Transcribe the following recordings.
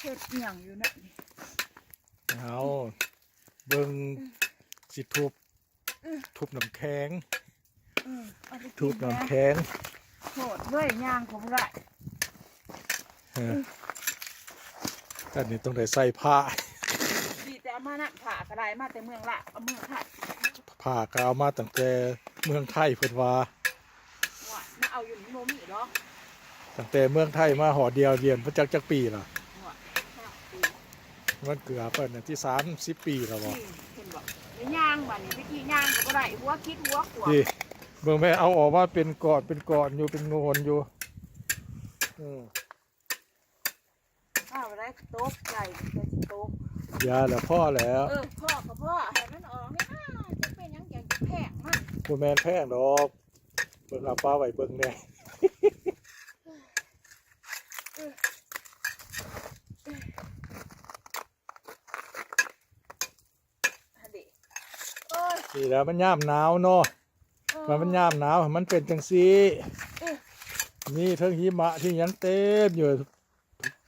ເຮັດອີ່ຫຍັງຢູ່ນະນີ້? ເອົາ ເບິ່ງ ຊິທຸບ ອື ທຸບນ້ຳແຂງ ເອີ ເອົາໄປກິນ ທຸບນ້ຳແຂງ ໂພດເວີຍ ຍ່າງກໍບໍ່ໄດ້ ເອີ ອັນນີ້ຕ້ອງໄດ້ໃສ່ຜ້າ ດີແຕ່ເອົາມານຳ ຜ້າກໍໄດ້ມາແຕ່ເມືອງລາວ ເອົາເມືອງໄທ ຜ້າກໍເອົາມາຕັ້ງແຕ່ເມືອງໄທ ເພິ່ນວ່າ ໂອ້ຍ ມາເອົາຢູ່ນີ້ບໍ່ມີດອກ ຕັ້ງແຕ່ເມືອງໄທມາຮອດດຽວ ດຽວບໍ່ຈັກຈັກປີລະ ໂອ້ຍ ຫ້າສິບປີ ມັນເກືອບອັນນັ້ນຕິ ສາມສິບປີແລ້ວບໍ່ ອືມ ເຫັນບໍ່ ໄດ້ຍ່າງບາດນີ້ ແຕ່ກີ້ຍ່າງກໍບໍ່ໄດ້ ຫົວຄິດຫົວຂວາງ ນີ້ ເບິ່ງແມ່ ເອົາອອກມາເປັນກ້ອນເປັນກ້ອນຢູ່ ເປັນໂງ່ນຢູ່ ອືມ ອ້າວ ໄດ້ຕົກໃຈ ແຕ່ຊິຕົກ ຢ່າລະ ພໍແລ້ວ ເອີ ພໍກໍພໍ ໃຫ້ມັນອອກນີ້ນະ ຈັກເປັນຫຍັງ ຢາກຈະແພງມັນ ບໍ່ແມ່ນແພງດອກ ເບິ່ງ ເອົາປາໄວ້ເບິ່ງແດ່ ຫັ້ນເດ ໂອ້ຍ ນີ້ແຫຼະ ມັນຍາມໜາວເນາະ ເອີ ວ່າມັນຍາມໜາວ ມັນເປັນຈັ່ງຊີ້ ເອີ ມີເທິງຫິມະ ທີ່ຫຍັງເຕັມຢູ່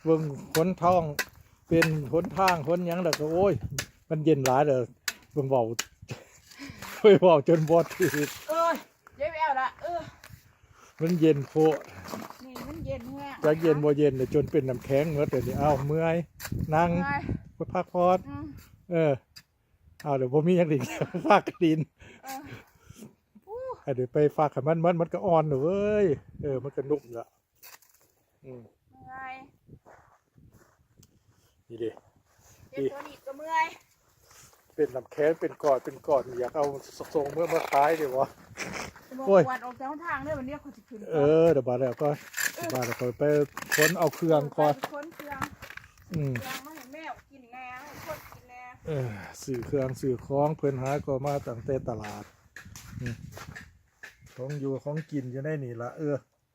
ເບິ່ງຫົນທາງ ເປັນຫົນທາງ ຫົນຫຍັງ ແລ້ວກໍ ໂອ້ຍ ມັນເຢັນຫຼາຍເດີ ເບິ່ງເວົ້າ ໂອ້ຍ ເວົ້າຈົນບໍ່ຖືກ ເອີຍ ເຈັບແອວລະ ເອີ ມັນເຢັນໂພດ ນີ້ມັນເຢັນແຮງ ຈັກເຢັນບໍ່ເຢັນ ຈົນເປັນນ້ຳແຂງໝົດ ດຽວນີ້ ອ້າວ ເມື່ອຍ ນັ່ງ ເມື່ອຍ ໄປພັກຜ່ອນ ອືມ ເອີ ອ້າວ ດຽວບໍ່ມີຫຍັງຫຼິ້ນ ພາກັນຫຼິ້ນ ເອີ ອື ໃຫ້ໄດ້ໄປຟັກໃຫ້ມັນ ມັນ ມັນກໍອ່ອນເວີຍ ເອີ ມັນກໍນຸ້ມລະ ອືມ ເມື່ອຍ ນີ້ເດ ເຮັດຕົວນີ້ກໍເມື່ອຍ ເປັນນ້ຳແຂງ ເປັນກ້ອນ ເປັນກ້ອນ ຢາກເອົາ ສ- ສົ່ງເມືອ ມາຂາຍເດບໍ່ ໂອ້ຍ ກວາດອອກຈາກຫົນທາງເດີ ບັດນີ້ຂ້ອຍຊິຂຶ້ນ ເອີ ດຽວບາດແລ້ວກໍ ເອີ ບາດແລ້ວຂ້ອຍໄປຂົນເອົາເຄື່ອງກ່ອນ ເອີ ໄປຂົນເຄື່ອງ ອືມ ເຄື່ອງມາໃຫ້ແມວກິນແດ່ ໃຫ້ຄົນກິນແດ່ ເອີ ຊື້ເຄື່ອງຊື້ຂອງ ເພິ່ນຫາກໍມາຕັ້ງແຕ່ຕະຫຼາດ ອືມ ຂອງຢູ່ຂອງກິນຢູ່ໃນນີ້ລະ ເອີ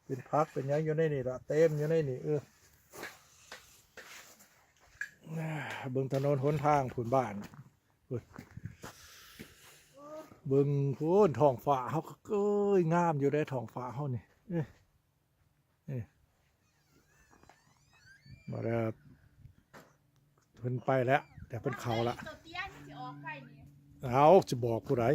ເປັນຜັກເປັນຫຍັງຢູ່ໃນນີ້ລະ ເຕັມຢູ່ໃນນີ້ ເອີ ເບິ່ງຖະໜົນຫົນທາງພຸ້ນ ບ້ານພຸ້ນ ເບິ່ງພຸ້ນ ທ້ອງຟ້າເຮົາກໍ ເອີຍ ງາມຢູ່ເດ້ ທ້ອງຟ້າເຮົານີ້ ເອີ ເອີ ມາແລ້ວ ເພິ່ນໄປແລ້ວ ແຕ່ເພິ່ນເຂົ້າລະ ເອົາ ຊິບອກຜູ້ໃດ?